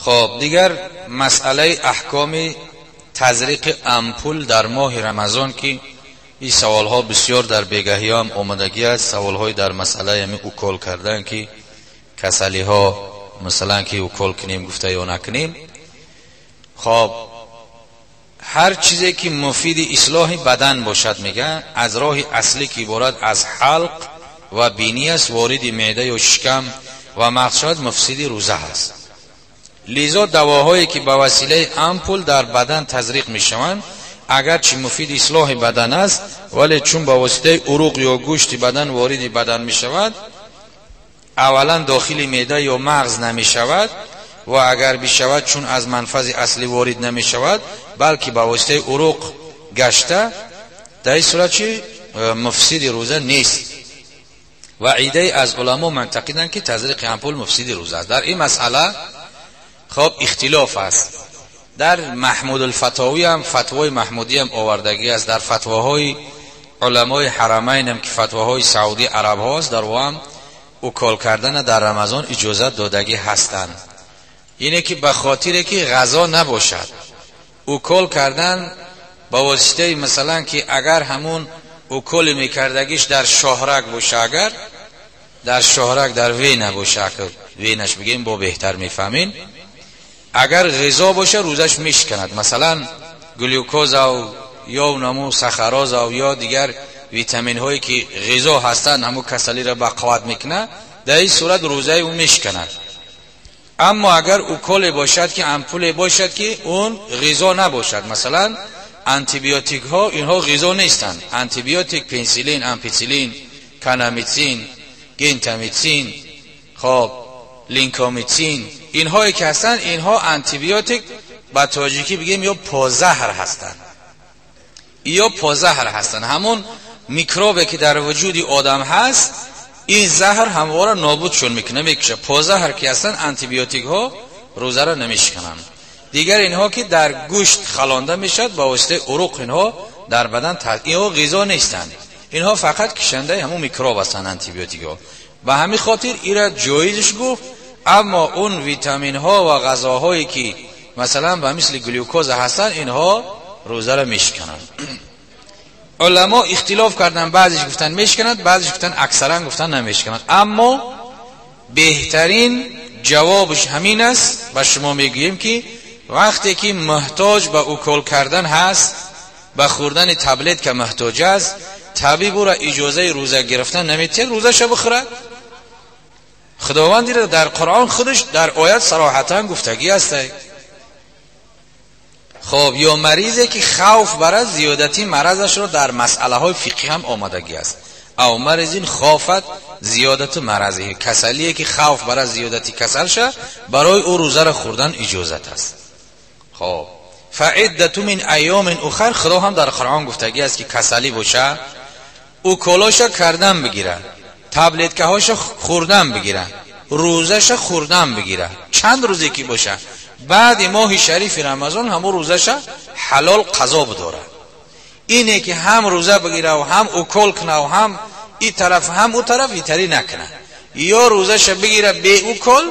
خب دیگر مسئله احکام تزریق امپول در ماه رمضان که این سوال ها بسیار در بیگهی هم آمدگی است. سوال های در مسئله یعنی اوکل کردن که کسلی ها مثلا که اوکل کنیم گفته یا نکنیم. خب هر چیزی که مفید اصلاح بدن باشد میگه از راه اصلی که عبارت از حلق و بینی است وارد معده یا شکم و مغز مفسد روزه است. لذا دواهایی که به وسیله امپول در بدن تزریق میشوند اگرچه مفید اصلاح بدن است ولی چون به واسطه عروق یا گوشت بدن وارد بدن میشود اولا داخل معده یا مغز نمیشود و اگر بشود چون از منفذ اصلی وارد نمیشود بلکه به واسطه عروق گشته در این صورت چی مفسد روزه نیست. و عده از علما معتقدند که تزریق امپول مفسد روزه است. در این مسئله خب اختلاف است. در محمود الفتاوی هم فتوای محمودی هم آوردگی است. در فتواهای علمای حرمین هم که فتواهای سعودی عرب هاست در هم اوکال کردن در رمضان اجازه دادگی هستند. اینه که به خاطر که غذا نباشد اوکال کردن با واسطه مثلا که اگر همون اوکال میکردگیش در شاهرگ باشه، اگر در شاهرگ در وینه باشه، اگر وینش بگیم با بهتر میفهمین، اگر غذا باشه روزش میشکند. مثلا گلوکوز او یا نمو سخراز او یا دیگر ویتامین هایی که غذا هستند همو کسلی را به قوت میکنه، در این صورت روزه او میشکند. اما اگر اوکل باشد که امپول باشد که اون غذا نباشد، مثلا آنتیبیوتیک ها اینها غذا نیستند. آنتیبیوتیک، پنسیلین، امپیسیلین، کانامیسین، گنتامیسین، خب لینکامیسین، اینهایی که هستن اینها آنتیبیوتیک با تاجیکی بگیم یا پازهر هستند، یا پازهر هستند. همون میکروبی که در وجود آدم هست این زهر همواره نابودشون میکنه، میکشه. پازهر که هستن آنتیبیوتیک ها روزه را نمیشکنن. دیگر اینها که در گوشت خلانده میشد با واسطه عروق اینها در بدن اینها غذا نیستند، اینها فقط کشنده همون میکروب هستن آنتیبیوتیک ها. به همین خاطر ایرا جایزش گفت. اما اون ویتامین ها و غذاهایی که مثلا به مثل گلوکوز هستن اینها روزه را میشکنن. علما اختلاف کردن، بعضیش گفتن میشکنند، بعضیش گفتن اکثرا گفتن نمیشکنند. اما بهترین جوابش همین است و شما میگوییم که وقتی که محتاج به اوکل کردن هست، به خوردن تبلت که محتاج است، طبیب او را اجازه روزه گرفتن نمیده، روزه بخوره. خداوندی را در قرآن خودش در آیت صراحتا گفتگی است. خب یا مریضی که خوف برای زیادتی مرضش رو در مسئله های فقهی هم آمدگی است. او مریضین خافت زیادت مرضه، کسلیه که خوف برای زیادتی کسل شه برای او روزه را خوردن اجازت است. خب فعدت من ایام اخر، خدا هم در قرآن گفتگی است که کسلی باشه او کلاش کردن بگیره، تبلت هاش خوردن بگیره، روزش خوردن بگیره، چند روزی که باشه بعد ماه شریف رمضان همون روزش حلال قضا بداره. اینه که هم روزه بگیره و هم اوکل کنه و هم این طرف هم او طرف ایتری نکنه، یا روزش بگیره به اوکل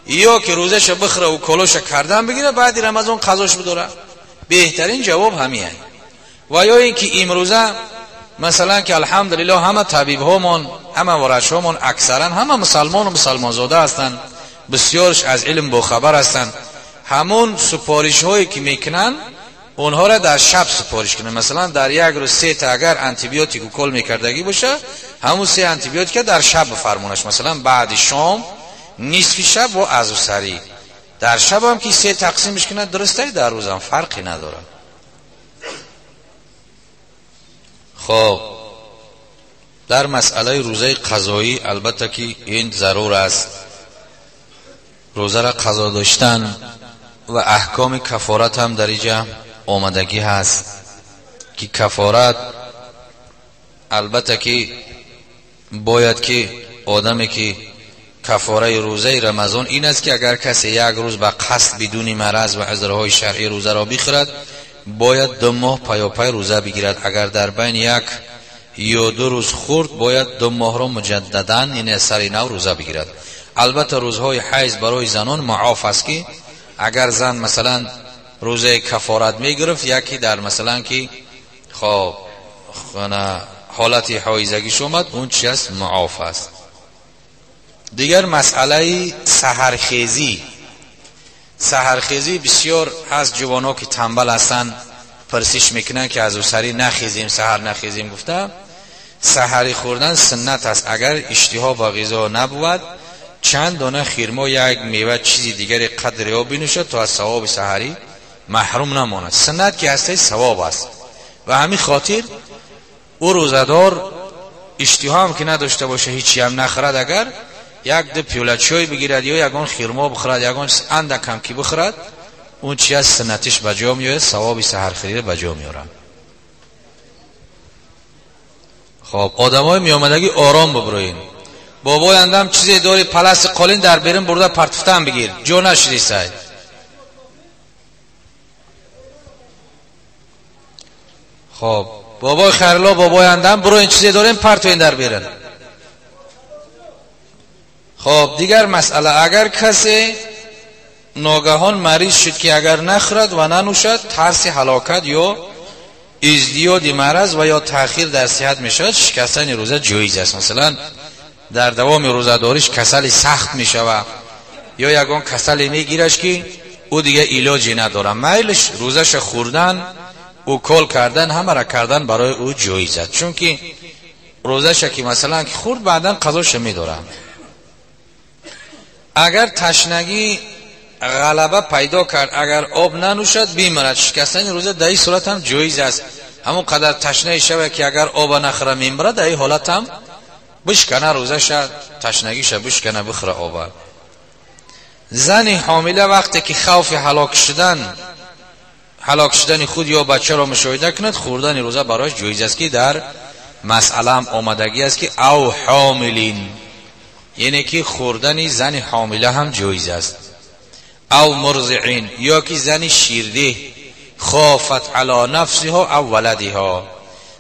یا که روزش بخره و کلوش کردن بگیره بعد رمضان قضاش بداره. بهترین جواب همینه. و یا اینکه امروزه مثلا که الحمدلله همه طبیب هامون، همه ورش هامون اکثرا همه مسلمان و مسلمان زاده هستند، بسیارش از علم باخبر هستند. همون سپارش هایی که میکنن اونها را در شب سپارش کنن. مثلا در یک روز 3 تا اگر آنتیبیوتیک کل میکردگی باشه، همون 3 آنتیبیوتیک در شب بفرمونش، مثلا بعد شام، نصف شب و از سری. در شب هم که 3 تقسیمش کنه درسته، در روز هم فرقی نداره. خب در مسئله روزه قضایی البته که این ضرور است، روزه را قضا داشتن و احکام کفارت هم در اینجا آمدگی هست که کفارت البته که باید که آدمی که کفاره روزه رمضان این است که اگر کسی یک روز به قصد بدون مرض و عذرهای شرعی روزه را بخورد باید 2 ماه پیاپی روزه بگیرد. اگر در بین 1 یا 2 روز خورد باید 2 ماه را مجددا یعنی سر نو روزه بگیرد. البته روزهای حیض برای زنان معاف است که Агар зан масалан рӯзаи кафорат мегирифт, яке дар масалан ки хоб ҳолати ҳоизагиш омад, он чи аст? Муоф аст. Дигар масъалаи саҳархезӣ. Саҳархезӣ бисёр ҳаст ҷавонҳо ки танбал ҳастанд, пурсиш мекунанд ки аз усари нахезем, саҳар нахезем гуфта. Саҳари хӯрдан суннат аст. Агар иштиҳо ба ғизо набуд, чанд дона хирмо, як мева, чизи дигаре қадри об бинӯшад то аз савоби саҳарӣ маҳрум намонад. Суннат ки ҳастаи савоб аст. Ва ҳамин хотир ӯ рӯзадор иштиҳо ҳам ки надошта боша, ҳичи ҳам нахӯрад, агар як ду пиёла чой бигирад ё ягон хирмо бихӯрад, ягон чиз андак ҳам ки бихӯрад, он чи аз суннатиш ба ҷо меояд, савоби саҳархӯриро ба ҷо меорад. Хоб, одамои меомадагӣ ором бибурӯед. Бобой андам чизе дори, паласи қолин дар берун бурда партуфтан бигир, ҷо нашиди сай. Хоб, бобой Хайрулло, бобой андам буроин, чизе дорем, партоин дар берун. Хоб, дигар масъала, агар касе ногаҳон мариз шуд ки агар нахӯрад ва нанӯшад, тарси ҳалокат ё издиёди мараз ва ё таъхир дар сиҳат мешавад, шикастани рӯза ҷоиз аст. Масалан, дар давоми рӯзадориш касали сахт мешавад ё ягон касале мегираш ки ӯ дига илоҷе надорад, майлш рӯзаша хӯрдан, укол кардан, ҳамаро кардан барои ӯ ҷоиз аст, чунки рӯзаша ки масалан ки хӯрд, баъдан қазоша медорад. Агар ташнагӣ ғалаба пайдо кард, агар об нанӯшад бимирад, шикастани рӯза дар ин сурат ҳам ҷоиз аст. Ҳамон қадар ташнае шавад ки агар оба нахӯра мемирад, дар ин ҳолат ҳам бишкана рӯзаша, ташнагиша бишкана, бихӯра оба. Зани ҳомила вақте ки хавфи ҳалок шудани худ ё бачаро мушоҳида кунад, хӯрдани рӯза барояш ҷоиз аст, ки дар масъала ҳам омадагӣ аст ки ав ҳомилин, яъне ки хӯрдани зани ҳомила ҳам ҷоиз аст. Ав мурзиин, ё ки зани ширдеҳ, хофат ало нафсиҳо ав валадиҳо,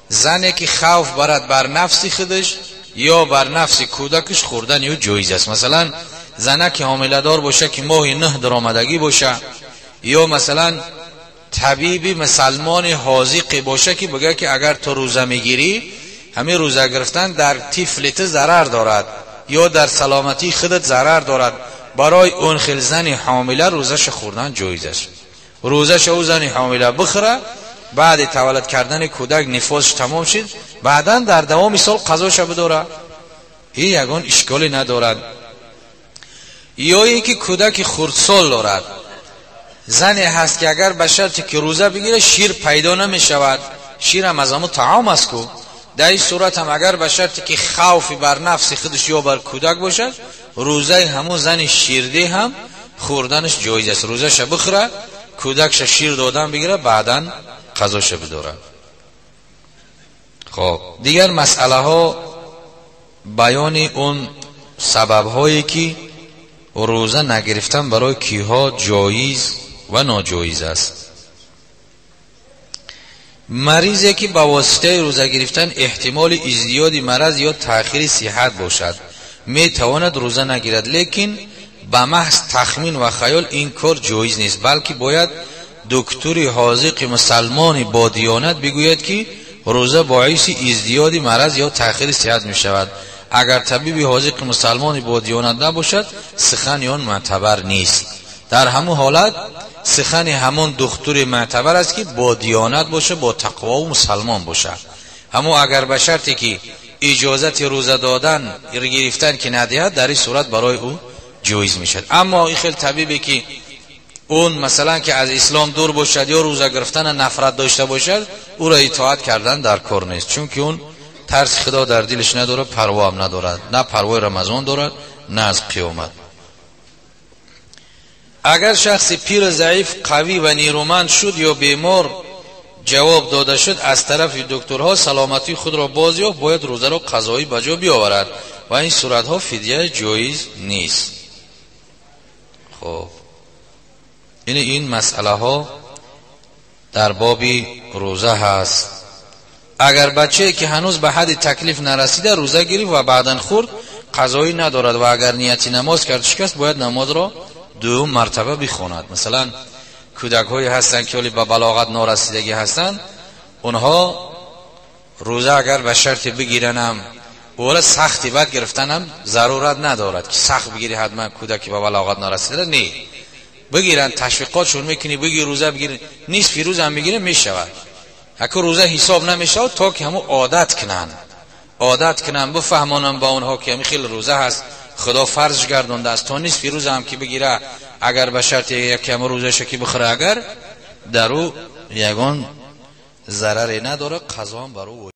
зане ки хавф барад бар нафси худаш ё бар нафси кӯдакаш, хӯрдани ӯ ҷоиз аст. Масалан, зане ки ҳомиладор боша ки моҳи нӯҳ даромадагӣ боша, ё масалан табиби мусалмони ҳозиқе боша ки бигӯяд ки агар ту рӯза мегирӣ, ҳамин рӯза гирифтан дар тифли ту зарар дорад ё дар саломатии худат зарар дорад, барои он хел зани ҳомила рӯзаша хӯрдан ҷоиз аст. Рӯзаша ӯ зани ҳомила бихӯра, баъди таваллуд кардани кӯдак нифосш тамом шид, баъдан дар давоми сол қазоша бидора, ин ягон ишколе надорад. Ё ин ки кӯдаки хурдсол дорад, зане ҳаст ки агар ба шарте ки рӯза бигирад, шир пайдо намешавад, ширам аз ҳамон таом аст ку, дар ин сурат ҳам агар ба шарте ки хавфи бар нафси худаш ё бар кӯдак бошад, рӯзаи ҳамон зани ширдеҳ ҳам хӯрданаш ҷоиз аст. Рӯзаша бихӯра, кӯдакша шир додан бигирад, баъдан қазоша бидорад. Хоб, дигар масъалаҳо баёни он сабабҳое ки рӯза нагирифтан барои киҳо ҷоиз ва ноҷоиз аст. Маризе ки ба воситаи рӯза гирифтан эҳтимоли издиёди мараз ё таъхири сиҳат бошад, метавонад рӯза нагирад, лекин ба маҳз тахмин ва хаёл ин кор ҷоиз нест, балки бояд доктори ҳозиқи мусалмони бо диёнат бигӯяд ки рӯза боиси издиёди мараз ё таъхири сиҳат мешавад. Агар табиби ҳозиқи мусалмони бо диёнат набошад, сухани он мӯътабар нест. Дар ҳамон ҳолат сухани ҳамон духтури мӯътабар аст ки бо диёнат боша, бо тақвову мусалмон боша. Ҳамо агар ба шарте ки иҷозати рӯза додан гирифтан ки надиҳад, дар ин сурат барои ӯ ҷоиз мешавад. Аммо ин хел табибе ки он масалан ки аз ислом дур бошад ё рӯза гирифтана нафрат дошта бошад, ӯро итоат кардан дар кор нест, чунки он тарси худо дар дилаш надорад, парво ҳам надорад, на парвои рамазон дорад, на аз қиёмат. Агар шахси пир, заиф, қавӣ ва нерӯманд шуд ё бемор ҷавоб дода шуд аз тарафи докторҳо, саломатии худро боз ёфт, бояд рӯзаро қазоӣ ба ҷо биёварад ва ин суратҳо фидия ҷоиз нест. Хоб, ин масъалаҳо дар боби рӯза ҳаст. Агар бачае ки ҳанӯз ба ҳадди таклиф нарасида рӯза гирифт ва баъдан хӯрд, қазоӣ надорад ва агар нияти намоз кард шикаст, бояд намозро дуюм мартаба бихонад. Масалан, кӯдакҳое ҳастанд, ки ҳоли ба балоғат норасидагӣ ҳастанд, онҳо рӯза агар ба шарти бигиранам, вала сахти бад гирифтанам зарурат надорад, ки сахт бигири ҳатман кӯдаки ба балоғат нарасида не. Бигиранд, ташвиқотшон мекунӣ, бигир рӯза бигир, нисфи рӯз ҳам бигиранд мешавад. Аку рӯза ҳисоб намешавад то ки ҳамун одат кунанд. Одат кунанд, бифаҳмонанд ба онҳо, ки ҳамин хел рӯза ҳаст, Худо фарз гардондааст, то нисфи рӯз ҳам ки бигира, агар ба шарти яке ҳамун рӯзаша ки бихӯра, агар дар ӯ ягон зараре надорад, қазо ҳам бар ӯ.